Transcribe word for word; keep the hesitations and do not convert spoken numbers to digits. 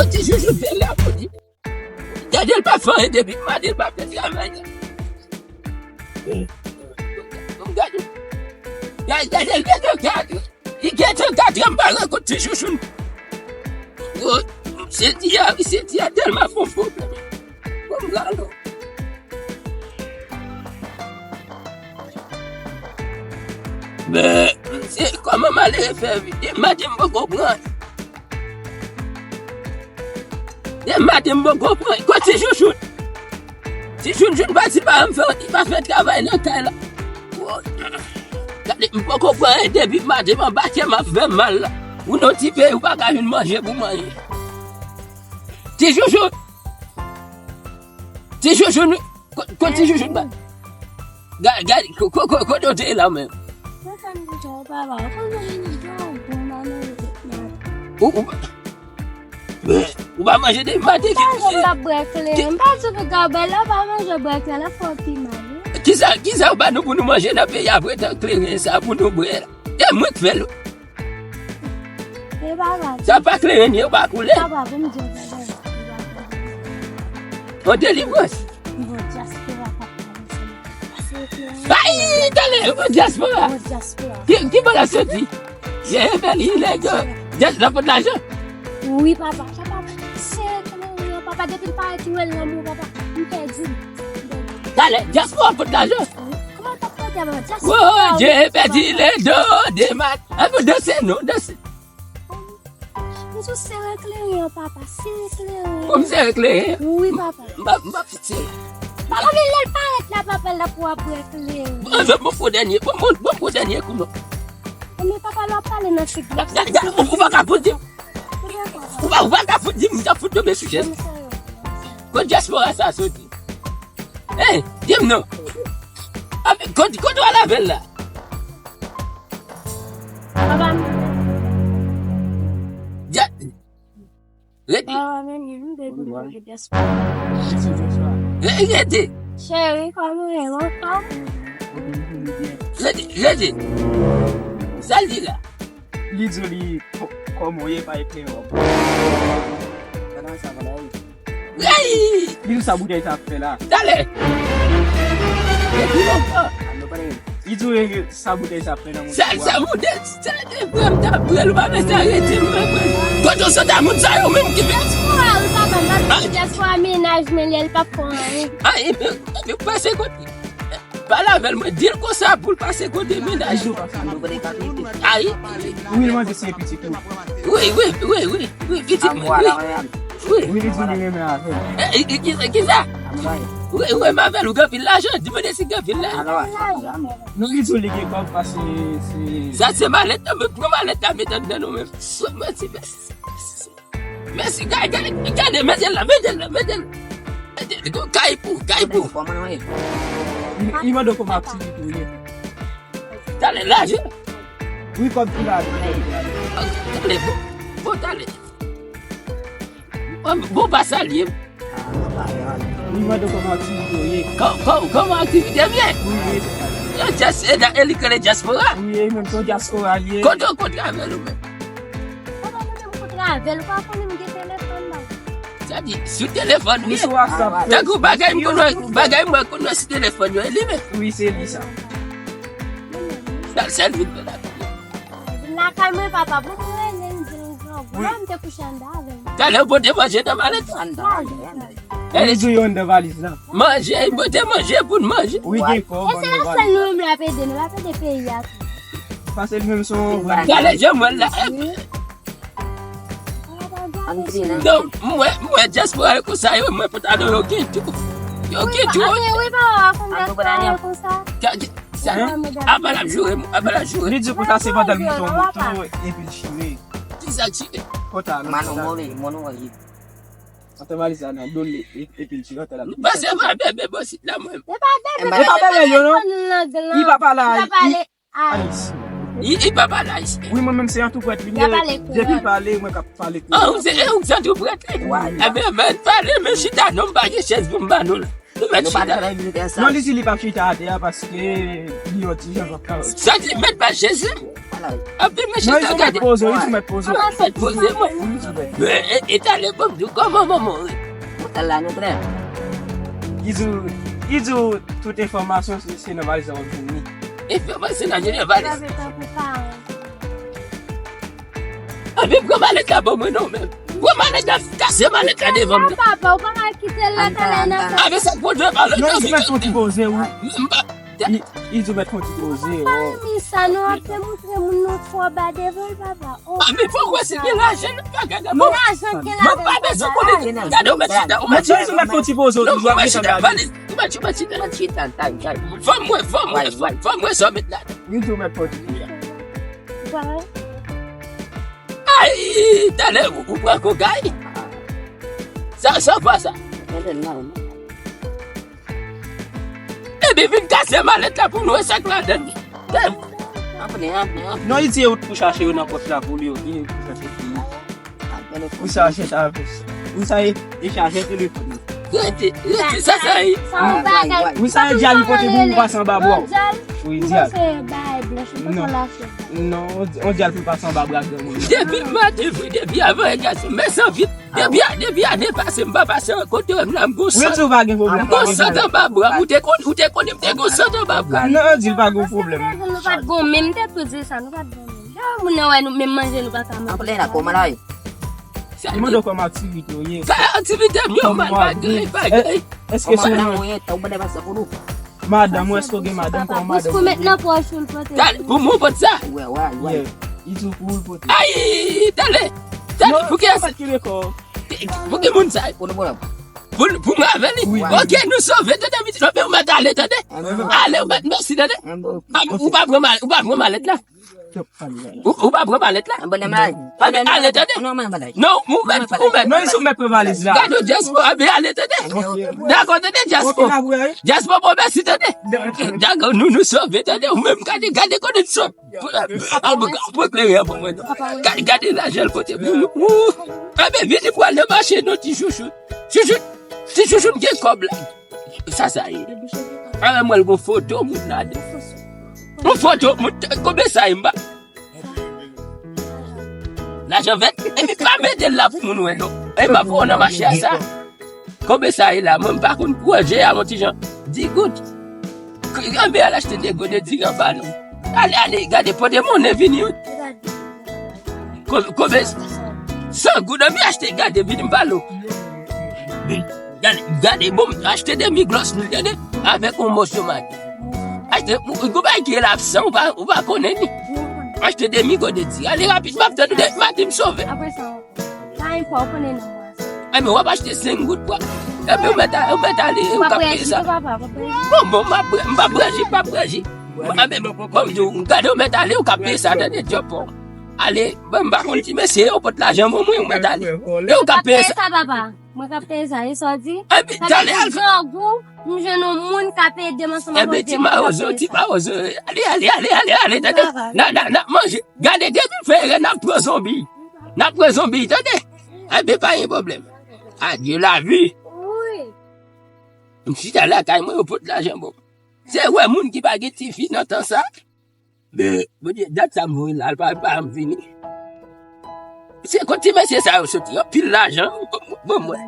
Ti chouchou bèl la pou li. Gade l pa fè anyen depi maten, l pa fè travay la. Gade, gade, gade, gade, gade. Li gentan gade m pa rankont ti chouchou. Wo, se di a, se di a tèlman fon fon. Bon, m gade. Men, se kòman malere fè vide, m pa t poko pran. Depi maten m poko pran. Kot ti chouchoun? Ti chouchoun pati pa m fè, li pa fè travay nan kay la. Gade, m poko pran anyen depi maten m anba kè m ap fè m mal la. Ou nan ti peyi, ou pa ka jwenn manje pou manje. Ti chouchoun! Ti chouchoun! Ko-, kot ti chouchoun ba? Gade, gade, ko-, ko-, ko-, kote w te ye la menm? Mwen fè m di w, papa, ou konn mwen vini djòl bon nan nou. Ou, ou, ou pa manje depi maten ki. Sa jan m t ap bwè kleren. M pa di w pou ka bwè la, ou pa manje bwè kleren, la fò pi mal, wi. Kisa, kisa ou ba nou pou nou manje nan peyi apre tan kleren sa pou nou bwè la? E mwen k fè l. E pa grav. Sa pa kleren, yo pa koule. Papa, pou m di w bagay. Yon delivrans. Bon, dyaspora pa pale sèlman. Ay, tande, yon dyaspora. Bon, dyaspora. Ki, ki bò l ap soti? Ye, bèl, li lè yo. Dyas-, nan pot lajan? Wi, papa. Papa, se kleren, papa, depi l parèt, ou wè l lanmou, papa. M pèdi l. Talè, dyaspora pot lajan. Kòman w t ap pote a, papa? Dyaspora, wi, papa. Dye pèdi le do de mat. A pou danse, non, danse. M sou sere kleren an, papa, sere kleren an. Pou m sere kleren? Wi, papa. M pa, m pa fouti. Papa, men lè l parèt la, papa, l ap wè kleren. Bon, bon, bon, pou dènye, bon, bon, bon, pou dènye kou, non. Men papa, lè w ap pale nan figi a. Gade, gade, ou, ou pa ka fout di m. Ou pa, ou pa ka fout di m, m t ap fout tonbe sou chèz. Kot dyaspora sa soti? Hey, di m non. Kote, kote w al avè l la? Papa m. Dya-, rete. Papa m, m te di w ke dyaspora. Re-, rete. Cheri, kòman w ye? Rete, rete. Sa l di la? Li di w li kò-, kòman w ye pa eklere w. Gade sa, gade. Li di sa boutèy sa ap fè la. Talè. Depi lontan. Li di w sa boutèy sa ap fè nan moun. Sa, sa boutèy, sa, e, frè m ta pran l, ou pa bezwen arete m, frè m. Kote w sot a moun sa yo menm ki fè. Dyaspora, wi, papa, m pa di dyaspora mennaj mwen, li, li p ap fè anyen. Anyen, men, men, pase kote. Pale avè l, mwen, di l konsa pou l pase kote mennaj. Ay. Wi, l mande si e pitit ou. Wi, wi, wi, wi, wi, pitit mwen, wi. Wi. Wi, li di li renmen avè l. E, e, e, ki, ki sa? Wi, wi, m avè l, ou gen anpil lajan, di mande si gen anpil lajan. Non, li di li gen kòb, paske se. Sa se malèt la, men pran malèt la, met anndan nou menm. Mwen, ti bèl. Mèsi, gade, gade, gade, mete l la, mete l la, mete l. Mete l, kay pou, kay pou. Kòman nou ye? Li, li mande w kòman aktivite w ye. Talè lajan. Wi, kòb ki la. Talè, bon, bon, talè. Bon, bon, pa salye m. Li mande w kòman aktivite w ye. Kò-, kò-, kòman aktivite m ye? Wi, wi. Yo, dyas-, e da-, e li k rele dyaspora? Wi, e menm se yon dyaspora li ye. Kote w kontre avè l ou menm? Papa, mwen menm kontre avè l, ou pa konnen m gen telefòn la. Sa di, sou telefòn, wi. Sou WhatsApp. Tankou bagay m konn wè, bagay m wè konn wè sou telefòn yo, e li menm. Wi, se li sa. Sa l sèl vin fè la. Vin lakay mwen, papa, pou mwen rele m di l yon gran gwo, m te kouche anndan avè l. Talè w pote manje nan malèt la. Anndan, anndan, anndan. Li di yo anndan valiz la. Manje, pote manje pou n manje. Wi, gen kòb. E se la sèl nou menm l ap ede, nou l ap ede peyi a tou. Pase l menm se yon grann. Gade jan mwen la. Wi. Donk, m wè, m wè dyaspora yo konsa, yo, mwen pantalon yo gen tou. Yo gen tou. Wi, papa, konbyen tan yo konsa? Sa, apa l ap joure, apa l ap joure. Li di konsa se pandan l monte yon moto epi l chire. Kisa k chire? Pantalon. Manon move, manon move. Antre valiz la nan do l e-, epi l chire pantalon. Pase pa bebe bosit la mwen. E pa bebe, e pa bebe yo non. Li pa pale. Li pa pale. Ayisyen. Li, li pa pale ayisyen. Wi, mwen menm se antouprèt li ye. Depi l pale, mwen k ap pale tou. Ah, ou se, e ou se antouprèt li? Ebyen, men pale, men chita non, m pa gen chèz pou m ba nou la. Nou mèt chita. Non, li di li p ap chita atè a paske li yon ti jan k ap travay. Sa di mèt ba chèz la. Anpil mechan. Non, Izo mèt poze w, Izo mèt poze w. An fèt poze mwen. Izo mèt. E, e, e talè, bon, di w kòman manman w ye? Ou talè nou trè. Izo, Izo, tout enfòmasyon se, se nan valiz la w ap jwenn li. Enfòmasyon nan jwenn valiz. Epi pran malèt la ban mwen non, men. Pran malèt la, kase malèt la devan m. Papa, ou pa ka kite l la talè nan. Avè sa k pwodui malèt la. Non, Izo mèt konn ti poze w. Menm pa. I, Izo mèt konn ti poze w. Pa renmen sa non, ap demontre moun nou twò ba devan l, papa. Oh, a, men fò w wè si gen lajan nan bagay la. Bon, lajan gen lajan. Mwen pa bezwen konnen. Gade, ou mèt chita, ou mèt chita. Izo mèt konn ti poze w toujou ap chita gade. Ou mèt chita, ou mèt chita. Fò m wè, fò m wè, fò m wè sa w mèt la. Izo mèt konn ti poze w. Ay, talè, ou, ou pran koka, wi. Sa, sa pa sa. Epi vin kase malèt la pou nou wè sa k ladan l. Non, Izo, ou chache yo nan pòch la pou li, yo vini pou chache pou li. Ou chache sa, ou sa e, e chache telefòn. Rete, rete, sa, sa e. Ou sa e dyal li pote pou ou pase anba bra w. Wi, dyal. Non. Non, on, on dyal pou pase anba bra granmoun. Depi maten, wi, depi avan, e gason, men san vit. Depi a, depi ane pase, m pa pase an kote w la, m gon sant. Wi, ou pa gen pwoblèm. M gon sant anba bra m, ou te konn, ou te konnen m te gon sant anba bra m. Non, di l pa gen pwoblèm. Nou pa t gon, men m te tou di sa, nou pa t gon men. Lè moun nan wè nou, menm manje nou pa ka manje. Anpil la, kòman la ye? Li mande w kòman aktivite w ye. Sa aktivite m yo, man, bagay, bagay. Èske se ou menm? Madanm ou, èske w gen madanm, kòman madanm ou ye? Pou mwen pote sa. Li di w pou l pote. Ay, talè. Talè, pou kiyès? Pou ki moun sa? Pou, pou mwen avè li? Ok, nou sove, tande, pitit, ou mèt ale, tande. Ale, ou mèt, mèsi, tande. Ou pa pran mal, ou pa pran malèt la. Ou, ou pa pran malèt la? Anben, ale, tande. Non, ou mèt, ou mèt. Non, Izo mèt pran valiz la. Gade, Djaspo, anben, ale, tande. Dakò, tande, Djaspo. Djaspo, bon, mèsi, tande. Dakò, nou, nou sove, tande. Ou menm, gade, gade, kote n sot. Al, al, al, klere pou mwen, non. Gade, gade lajan l pote pou nou. Anben, vini pou al nan mache, non, ti chouchou. Chouchou, ti chouchou, m gen kòb la. Sa, sa ye. Anben, mwen, l gon foto moun ladan. Yon foto moun, konbyen sa ye, m pa. Lajan vèt. Epi pa mete l la pou moun wè, non. E m ap wè w nan mache a sa. Konbyen sa ye la? Mwen, m pa konn pwojè a, yon ti jan. Dis goud. Anben, al achte de goud, de diri anba, non. Ale, ale, gade, pote monnen vini, wi. Ko-, konbyen? San goud, anben, achte, gade, vini, m pale w. Gade, gade, bon, achte de miglos, nou, tande, avèk yon mòso magi. Achte, ou, ou bay ki absan, ou pa, ou pa konnen ni. Achte de migo de ti. Ale rapid, m ap tann ou depi maten, m sove. Apre sa, pa yon fwa, ou konnen non mwen. Enben, w ap achte senk goud pwa. Enben, ou mèt a-, ou mèt ale, ou ka peye sa. Bon, bon, m ap, m pa pran ji, m pa pran ji. Enben, bon, m di w, gade, ou mèt ale, ou ka peye sa, tande, djòb pa w. Ale, bon, m pa konn ti mesye, yo pot lajan, bon, mwen, ou mèt ale. E ou ka peye sa. Mwen ka peye sa, e sa w di? Epi, talè al fè. Grangou, m jwenn yon moun k ap ede m ansanm avè w. Epi, ti mawozo, ti mawozo. Ale, ale, ale, ale, ale, tande. N a, n a, n a manje. Gade, depi m fè erè, n ap pran zonbi. N ap pran zonbi, tande. Epi, pa gen pwoblèm. Adye lavi. Wi. M chita lakay mwen, yo pot lajan, bon. Se wè moun ki pa gen tifi nan tan sa. Men, Bondye, dat sa m voye la, l pa, pa janm vini. Se kot ti mesye sa yo soti, anpil lajan, bon, bon, mwen.